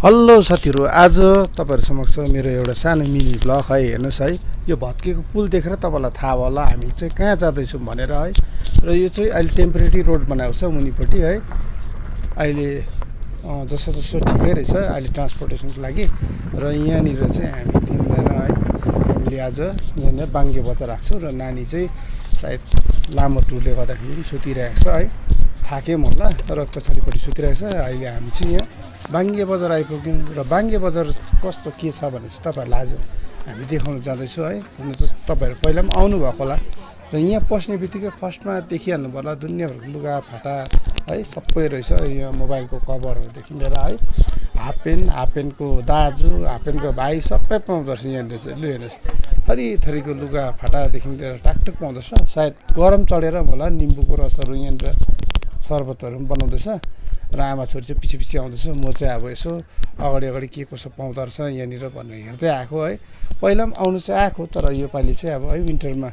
Hello साथीहरू, आज तपाईँहरू समक्ष मेरो एउटा सानो मिनी ब्लग है। हेर्नुहोस् है, यो भत्केको पुल देखेर तपाईँलाई थाहा भयो होला हामी चाहिँ कहाँ जाँदैछौँ भनेर है। र यो चाहिँ अहिले टेम्पोरेरी रोड बनाएको छ मुनिपट्टि है। अहिले जसो जसो ठिकै रहेछ अहिले ट्रान्सपोर्टेसनको लागि। र यहाँनिर चाहिँ हामी तिनजना है हामीले आज यहाँनिर बाङ्गे बजार आएको छौँ। र नानी चाहिँ सायद लामो टुरले गर्दाखेरि सुतिरहेको छ है, थाक्यो होला र पछाडिपट्टि सुतिरहेको छ। अहिले हामी चाहिँ यहाँ बाङ्गे बजार आइपुग्यौँ र बाङ्गे बजार कस्तो के छ भने चाहिँ तपाईँहरूलाई आज हामी देखाउन जाँदैछौँ है। हुन त तपाईँहरू पहिला पनि आउनुभएको होला र यहाँ पस्ने बित्तिकै फर्स्टमा देखिहाल्नु पर्ला दुनियाँभरको लुगा फाटा है सबै रहेछ। यहाँ मोबाइलको कभरहरूदेखि लिएर है हाफ प्यान्टको दाजु, हाफ प्यान्टको भाइ सबै पाउँदो रहेछ यहाँनिर चाहिँ। लु हेर्नुहोस्, थरीथरीको लुगा फाटादेखि लिएर टाकटुक पाउँदो रहेछ। सायद गरम चढेर होला निम्बुको रसहरू यहाँनिर सर्बतहरू पनि बनाउँदैछ र आमा छोरी चाहिँ पछि पछि आउँदैछ। म चाहिँ अब यसो अगाडि के कसो पाउँदो रहेछ यहाँनिर भनेर हेर्दै आएको है। पहिला पनि आउनु चाहिँ आएको, तर योपालि चाहिँ अब है विन्टरमा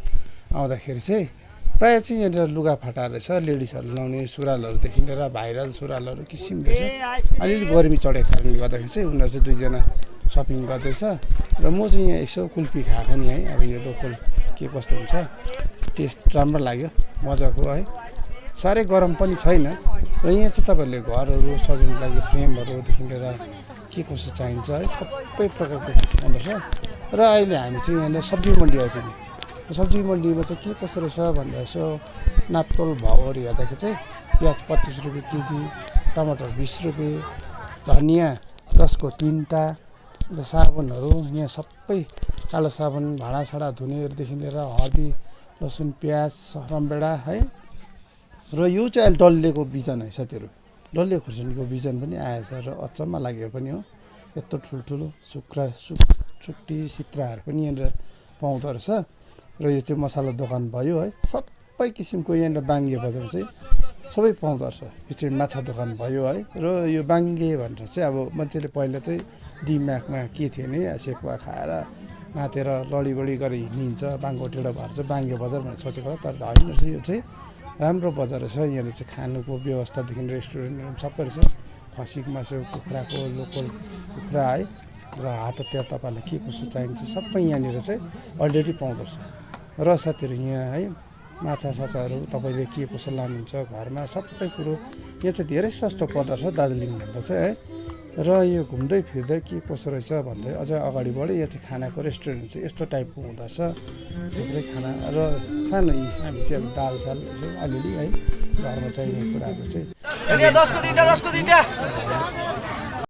आउँदाखेरि चाहिँ प्रायः चाहिँ यहाँनिर लुगा फाटा रहेछ। लेडिसहरू लाउने सुरुवालहरूदेखि लिएर भाइरल सुरुवालहरू किसिम रहेछ। अलिअलि गर्मी चढेको कारणले गर्दाखेरि चाहिँ उनीहरू चाहिँ दुईजना सपिङ गर्दैछ र म चाहिँ यहाँ यसो कुल्फी खाएको नि है। अब यो लोकल के कस्तो हुन्छ, टेस्ट राम्रो लाग्यो, मजाको है। साह्रै गरम पनि छैन र यहाँ चाहिँ तपाईँहरूले घरहरू सजाउनुको लागि फ्रेमहरूदेखि लिएर के कसो चाहिन्छ है सबै प्रकारको पाउँदछ। र अहिले हामी चाहिँ यहाँनिर सब्जी मन्डी आइपुग्यौँ। सब्जी मन्डीमा चाहिँ के कसो रहेछ भन्दा यसो नापतोल भाउहरू हेर्दाखेरि चाहिँ प्याज 25 रुपियाँ केजी, टमाटर 20 रुपियाँ, धनियाँ 10 को 3टा, साबुनहरू यहाँ सबै कालो साबुन भाँडासाँडा धुनेहरूदेखि लिएर हर्दी लसुन प्याज रमभेडा है। र यो चाहिँ अहिले डल्लेको बिजन है साथीहरू, डल्ले खुर्सानीको बिजन पनि आएछ र अचम्म लाग्यो पनि हो। यत्रो ठुल्ठुलो सुक्टी सित्राहरू पनि यहाँनिर पाउँदो रहेछ। र यो चाहिँ मसाला दोकान भयो है, सबै किसिमको यहाँनिर बाङ्गे बजार चाहिँ सबै पाउँदो रहेछ। यो चाहिँ माछा दोकान भयो है। र यो बाङ्गे भनेर चाहिँ अब मान्छेले पहिला चाहिँ दिमागमा के थियो नि, सेकुवा खाएर मातेर लडीबडी गरेर हिँडिन्छ बाङ्गो टेढो भएर चाहिँ बाङ्गे बजार भनेर सोचेको, तर होइन रहेछ। यो चाहिँ राम्रो बजार रहेछ। यहाँनिर चाहिँ खानुको व्यवस्थादेखि रेस्टुरेन्टहरू सबै रहेछ। खसीको मासु, कुखुराको लोकल कुखुरा है र हात हतियार तपाईँहरूलाई के कसो चाहिन्छ सबै यहाँनिर चाहिँ अलरेडी पाउँदो रहेछ। र साथीहरू यहाँ है माछासाछाहरू तपाईँले के कसो लानुहुन्छ घरमा सबै कुरो यहाँ चाहिँ धेरै सस्तो पर्दो रहेछ दार्जिलिङभन्दा चाहिँ है। र यो घुम्दै फिर्दै के कसो रहेछ भन्दै अझ अगाडि बढ्यो। यहाँ चाहिँ खानाको रेस्टुरेन्ट चाहिँ यस्तो टाइपको हुँदो रहेछ, थुप्रै खाना र सानो हामी चाहिँ अब दाल साल यसो अलिअलि है घरमा चाहिने कुराहरू चाहिँ 10 को 2टा